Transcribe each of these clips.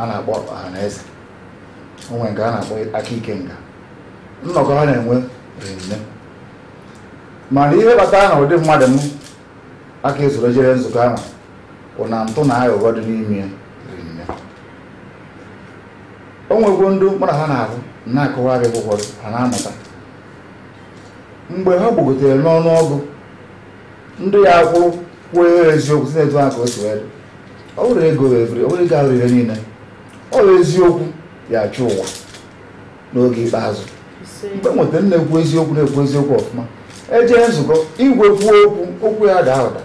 A na-akpọ Ọhaneze, o nwere nke a na-akpọ Aka Ikenga. Nnọkọ ha na-enwe rinne, mana ihe kpatara na ụdị mmadụ m aka esoro jere nzukọ ahụ bụ na ntụ na aghụghọ dị n'ime ya rinne. O nwegwo ndụ mụ na ha na-ahụ na-akọwa gị ụfọdụ ha na-amụta mgbe ha gbogotere n'ọnụọgụ ndị ya kwụrụ kwuo eziokwu si na-etu ha ka o si wee dị. Ọ bụrụ ego evri, ọ bụrụ ego ahụ ihe niile, ọ bụ eziokwu ya achụ ụwa n'oge ikpeazụ. Mgbe nweta na-ekwu eziokwu na-ekwu eziokwu ọfụma, ejee nzukọ igwe kwuo okwu, okwu ya daa ụda.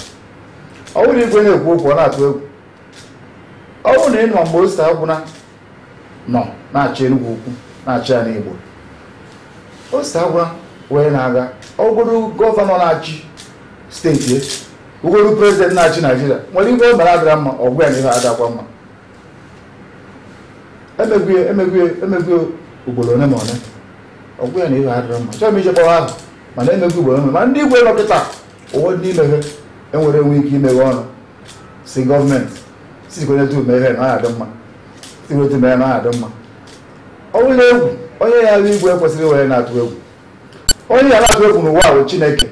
Ọ bụrụ igwe na-ekwu okwu ọ na-atụ egwu. Ọ bụrụ na ị nọ mgbe Osita Agwụna nọ na-achị Enugwu Ukwu, na-achị ya n'Igbo, Osita Agwụna wee na-aga ọgụrụ gọvanọ na-achị steeti ya, ugoro prezidenti na-achị Naijiria nwere ihe o mere adịra mma, ọgwụ ya na ihe adakwa mma. Emegwie emegwie emegwie ugboro one ma one, ọgwụ ya na ihe adịra mma. Chọọ m ije kpọrọ ahụ, mana emegwie ugboro one ma ndị igwe nọ kịta ụfọdụ n'ime ha enwere enwe ike imeghe ọnụ si gọọmenti si kwenyetu mee ihe na ọ ya-adị mma, si kwenyetu mee na ọ ya-adị mma. Ọ bụla egwu onye ya bụ igwe kwesịrị iwere na-atụ egwu. Onye ya na-atụ egwu n'ụwa bụ Chineke.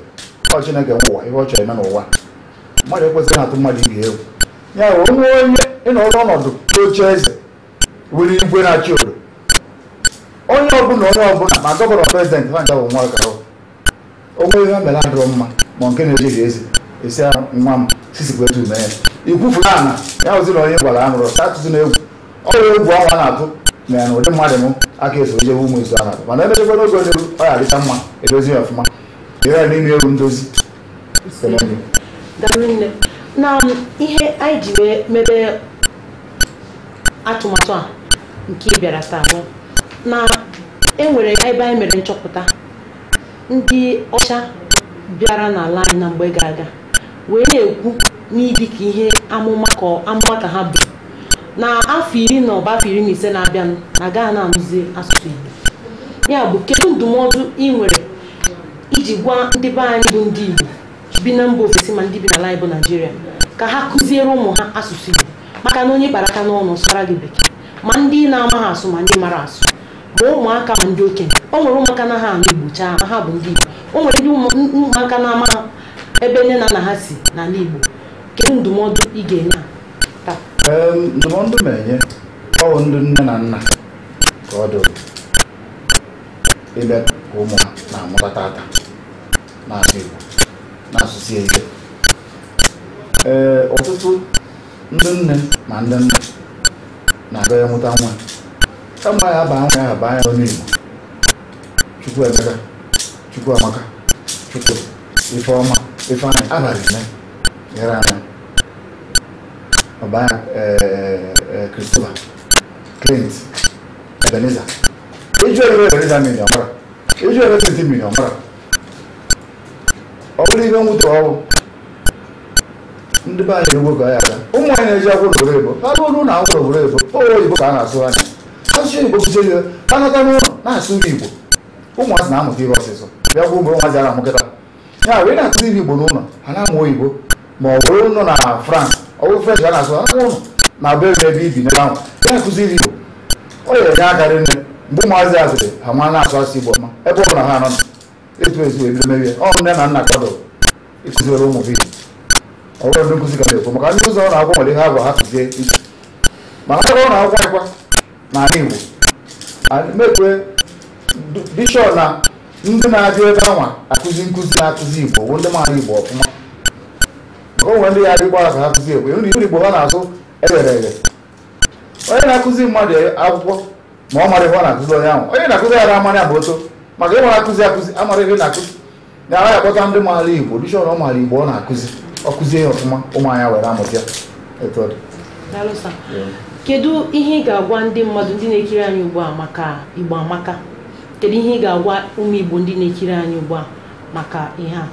Ọ Chineke nwe ụwa, ihe ọ chọrọ eme n'ụwa. Mmadụ ekwesịrị na-atụ mmadụ ibe egwu. Ya bụ onwe onye ịnọrọ ọnọdụ n'oche eze were igwe na-achị obodo, onye ọbụla ma gọvanọ prezidenti ha ncha bụ nwa ka onwe ihe mere adịrọ mma ma nke na-ejeghị ezi esi nwa m sisikwa etu mee ya ikwufuru ana ya ozi na onye gwara anụrụ atụzi na egwu. Ọ bụ egwu ọnwa na-atụ na ya na ụdị mmadụ m aka eso ejebe ụmụ izu a na-atụ, mana emechakwa n'oge n'iru ọ ya adịcha mma, edozi ya ọfụma, ihe ya n'ime ewu ndozi. Na ihe anyị ji wee mebe atụmatụ a nke ị bịara taa bụ na enwere ebe anyị mere nchọpụta ndị ọcha bịara n'ala anyị na mgbe gara aga wee na-ekwu n'ịdị ka ihe amụma ka ha bụ na afọ 10 na ọba afọ 15 na-abịanụ na agaghị na-anụzi asụsụ Igbo. Ya bụ, kedu ndụmọdụ ị nwere iji gwa ndị be anyị bụ ndị Igbo bi na mba ofesi ma ndị bi n'ala anyị bụ Naijiria ka ha kụziere ụmụ ha asụsụ Igbo, maka na onye kpara aka n'ọnụ sụara gị bekee, ma ndị na-amaghị asụ ma ndị mara asụ, ma ụmụaka ma ndị okenye. O nwere ụmụaka na ha anụ Igbo chaa, ha bụ ndị Igbo. O nwere ndị ụmụaka na-amaghị ebe nne na nna ha si n'ala Igbo. Kedu ndụmọdụ ị ga-enye ha taa? Ndụmọdụ m enye ọ bụ ndị nne na nna ka ọ dụrụ ebe ka ụmụ ha na-amụta tata na-asụ Igbo na-asụsi ike. Ee, ọtụtụ ndị nne ma ndị nna na-aga enweta nwa kama ya baa nwa ya baa ya onye Igbo, Chukwuemeka, Chukwuamaka, Chukwu, Ifeọma, Ifeanyị, abalị nne nyere anya ọbaa ya Christopher, Clint, Ebenezer. Ịjụ ebe Ebenezer mmiri ọmara, ịjụ ebe Clint mmiri ọmara. Ọ bụrụ ihe mwute ọrụ ndị be anyị erugbo ka ya aga. Ụmụ anyị na-eji akwụkwọ n'obodo oyibo, ha ruo n'ụlọ akwụkwọ n'obodo oyibo, oyibo ka a na-asụ anya. Asụsụ Igbo kụziere ya, ha nata n'ụlọ na-asụ Igbo. Ụmụazị na-amụta ihe ọsịsọ, bịa gwa ụmụ ụmụazị a na-amụ kịta. Ya wee na-akụzi ihe Igbo n'ụlọ, ha na-amụ oyibo, ma ọ bụrụ nọ na France, ọ bụrụ French a na-asụ, ha ụlọ na be ebe ibi n'ebe ahụ, ya akụziri Igbo. Ọ ya enye aka rinne mgbe ụmụazị a sịrị ha ma na-asụ asụsụ Igbo ọma ebe ọ bụla ha nọ etu esi wee bido merie. Ọ nne na nna kwadoro ịkụziere ụmụ gị. Ọ bụrụ ndị nkụzi ka na-ekwu maka ndị ụzọ ụlọ akwụkwọ nwere ihe agwa ha kụzie iche, mana ọ bụrụ na akwụkwọ anyịkwa n'ala Igbo mekwe bishọp na ndị na-abịa ebe anwa akụzi nkụzi na-akụzi Igbo bụ ndị maara Igbo ọfụma. Maka o nwere ndị ya adịgbara ka ha kụzie Igbo, ịhụ Igbo ha na-asụ eghere eghe. Onye na-akụzi mmadụ akwụkwọ ma ọ mara ihe ọ na-akụzi onye ahụ, onye na-akụzi ya na-amara ya ma oto, maka ịnwere akụzi akụzi amara ihe na-akụzi na ara ya kpọta ndị maara Igbo bishọp na ọ maara Igbo ọ na-akụzi, ọ kụzie ya ọfụma, ụmụ anya were amụta ya. Etu ọ dị. Kedu ihe ị ga-agwa ndị mmadụ ndị na-ekiri anyị ugbu a maka Igbo Amaka? Kedu ihe ị ga-agwa ụmụ Igbo ndị na-ekiri anyị ugbu a maka ihe a?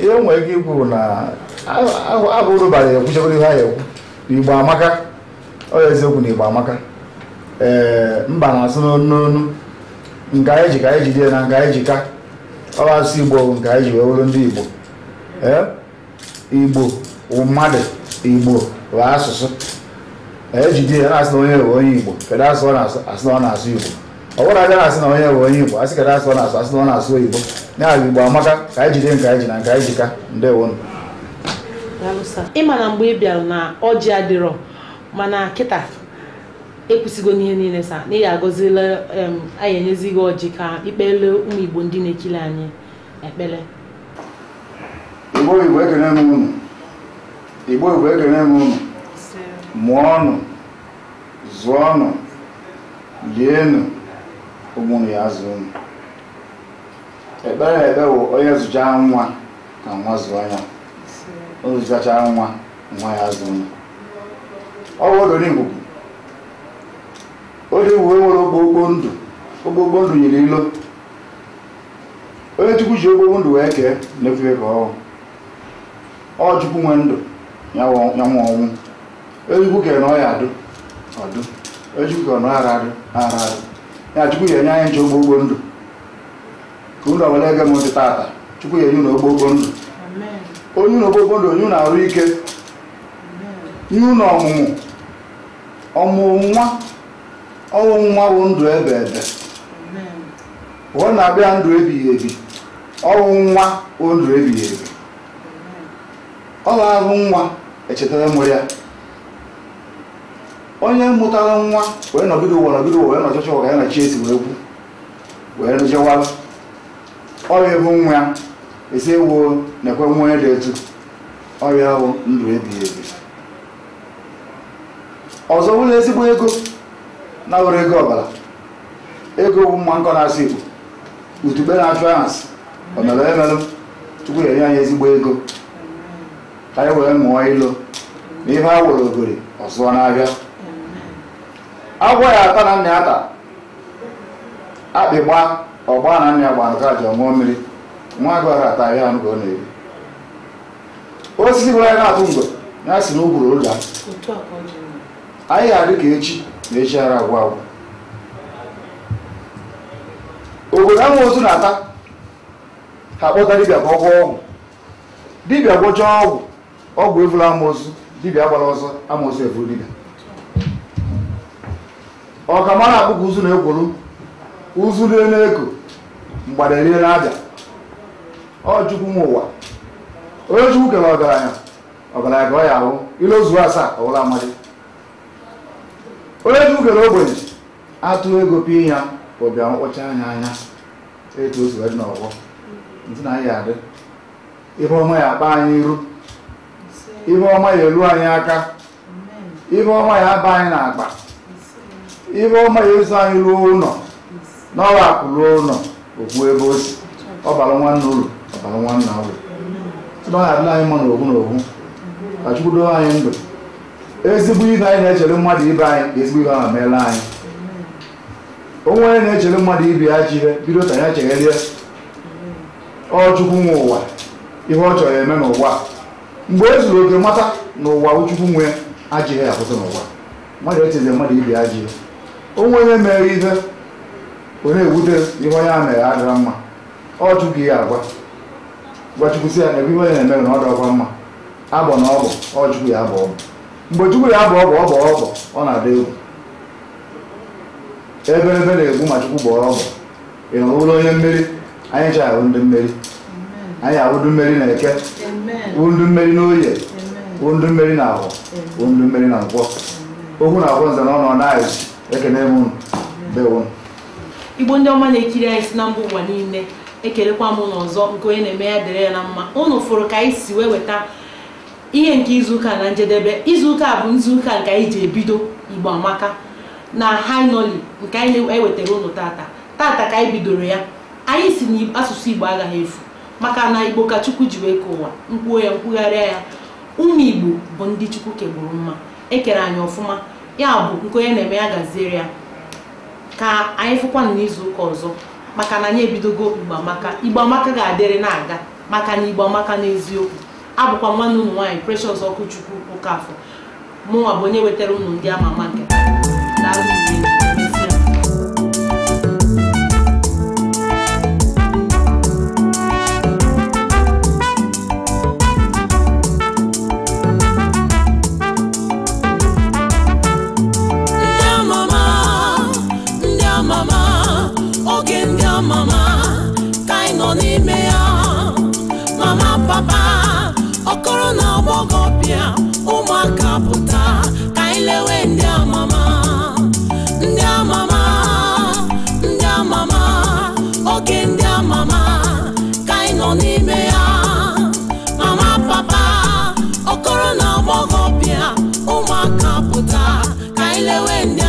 Ihe nwere ike ikwu na ahụ rubara ya ekwuchegoro ihe a ekwu Igbo Amaka. Ọ bụ eziokwu na Igbo Amaka. Ee, mba na-asụ n'onu nke anyị ji ka anyị jide na nke anyị ji ka ọ bụ asụsụ Igbo nke anyị ji wee wụrụ ndị Igbo. Ee, Igbo wụ mmadụ, Igbo bụ asụsụ. Ejide ya na-asị na onye bụ onye Igbo, kedu asụ ọ na-asụ, asị na ọ na-asụ Igbo. Ọ bụrụ abịa na-asị na onye bụ onye Igbo, asị kedu asụ ọ na-asụ, asị na ọ na-asụ oyibo. Ya bụ Igbo amaka, ka anyị jide nke anyị ji na nke anyị ji ka. Ndewonu. Ịma na mgbe ị bịara na ọjị adịrọ, mana kịta ekwusigo n'ihe niile sa na ị ga-agọzila anyị, enyezi gị ọjị ka ikpele ụmụ Igbo ndị na-ekiri anyị ekpele. Igbo Igbo ekene m unu. Igbo Igbo ekene m unu. Mụọnụ, zụọnụ, lienụ, ụmụnụ ya azụ unu. Ekpere ekpe bụ onye zụchaa nwa ka nwa zụọ ya. Onye zụchachaa nwa, nwa ya azụ unu. Ọ bụ odo n'Igbo. Odo Igbo nwere okpokpo ndụ. Okpokpo ndụ nyere ilo. Onye Chukwu ji okpokpo ndụ wee kee na-efufe ka ọ. Ọ Chukwu nwe ndụ, ya nwe ọnwụ. Onye Chukwu kere na ọ ya adụ, ọdụ. Onye Chukwu kere na ọ ara adụ, ara adụ. Ya Chukwu ya enye anyị nche okpokpo ndụ. Ka unu ọbụla ege m ntị tata, Chukwu ya enye unu okpokpo ndụ. Onye unu okpokpo ndụ, onye unu arụ ike. Nye unu ọmụmụ. Ọmụmụ nwa, ọnwụ nwa bụ ndụ ebe ebe. Ọ na-abịa ndụ ebighị ebi. Ọnwụ nwa bụ ndụ ebighị ebi. Ọ ga-ahụ nwa echetara mụrụ ya. Onye mụtara nwa wee nọgide ụwa nọgide ụwa wee nọchọcha ụwa ya na chi esi wee kwu wee nụjewara. Ọrịa ebu nwa ya esi ewu na-ekwe nwa onye dị etu. Ọrịa ahụ ndụ ebighị ebi. Ọzọ bụrụ ezigbo ego na were ego ọbara. Ego bụ mma nkọ na-asụ Igbo. Utugbe na-achụ ahasị. O mere emelụ. Chukwu ya enye anyị ezigbo ego. Ka anyị wee ṅụọ ilo. Na ihe a were ogori ọ zụọ n'ahịa. Agwọ ya ata na nna ya ata. Akpị gbaa ọgba na nna ya gbara nke aja ṅụọ mmiri. Nwa agụ ara ata ahịa anụ ka ọ na-eri. Osisi gwara ya na-atụ mgbe ya si na ugburu ụda. Anyị ga-adị ka echi na echi ara agwụ agwụ. Obodo amoosu na-ata ha kpọta dibịa ka ọ gwọọ ọgwụ. Dibịa gwọchaa ọgwụ, ọgwụ evula amoosu, dibịa gbara ọsọ, amoosu evuru dibịa. Ọkamara akpụkọ ụzụ na-ekwuru, ụzụ rie na-eko, mgbada rie na-abịa. Ọ Chukwu nwe ụwa. Onye Chukwu kere ọgaranya, ọgaranya ka ọ ya ahụ, ile ozu asaa ọwụla amadị. Onye Chukwu kere ogbenye, atụ ego pii ya, ụbịa mkpọcha anya anya, etu o si wee dị n'ọgbọ. Ntị na anyị adị. Ihe ọma ya akpa anyị iru. Ihe ọma ya elu anyị aka. Ihe ọma ya aba anyị n'akpa. Ihe ọma ya eso anyị ruo ụlọ. N'ọwa akụ ruo ụlọ, okwu ebe o si. Ọ bara nwanne ụlọ, ọ bara nwanne ụlọ. Sị na ọ ya adịla anyị mma n'ogwu n'ogwu. Ka Chukwu doo anyị ndụ. Ezigbo ihe anyị na-echere mmadụ ibe anyị ka ezigbo ihe ahụ meela anyị. Onwe onye na-echere mmadụ ibe ya ji ihe bido ta ya chegharịa. Ọ Chukwu nwe ụwa, ihe ọ chọrọ eme n'ụwa. Mgbe e zuru oke mata n'ụwa Chukwu nwe ajọ ihe akwụsị n'ụwa. Mmadụ echezi mmadụ ibe ya ajọ ihe. Onwe onye mere ihe ọ na-ewute ihe onye a mere adịra mma. Ọ Chukwu ihe agwa. Gwa Chukwu sị ya na ebe ihe onye na-eme na ọ dịrọkwa mma. Abọ na ọbọ, ọ Chukwu ya abọ ọbọ. Mgbe Chukwu ya abọ ọbọ, ọbọ ọbọ, ọ na-ada egwu. Ebe ebe na-egbu ma Chukwu gbọrọ ọbọ. Ị hụrụ onye mmeri, anyị chọrọ ahụ ndị mmeri. Anyị ahụ ndị mmeri na eke, wụ ndị mmeri n'oye, wụ ndị mmeri na ahụ, wụ ndị mmeri na nkwọ. Okwu na akwọ nze na ọnụ na-ezi, ekene m unu. Ndewo. Igbo ndị ọma na-ekiri anyị si na mba ụwa niile, ekelekwa m unu ọzọ nke onye na-eme ya dịrị ya na mma. Unu fụrụ ka anyị si wee weta ihe nke izuụka na njedebe. Izuụka bụ nzuụka nke anyị ji ebido Igbo Amaka na Highnolly nke anyị ewetara unu tata. Tata ka anyị bidoro ya. Anyị si na asụsụ Igbo agaghị efu maka na Igbo ka Chukwu ji wee kee ụwa, nkwuo ya nkwugharịa ya. Ụmụ Igbo bụ ndị Chukwu kegburu mma, ekere anyị ọfụma. Ya bụ nke onye na-eme ya gaziere ya. Ka anyị fụkwa n'izuụka ọzọ maka na anyị ebidogo Igbo Amaka. Igbo Amaka ga-adịrị na-aga maka na Igbo Amaka n'eziokwu. Abụkwa nwanne unu nwaanyị Precious Ọkụchukwu Okafọ. Mụnwa bụ onye wetara unu ndị ama ama nke taa. Daalụ. Okoro na agbọghọbịa, ụmụaka pụta ka anyị lewe ndị amama, ndị amama, ndị amama, oge ndị amama ka anyị nọ n'ime ya. Mama, papa, okoro na agbọghọbịa, ụmụaka pụta ka anyị lewe ndị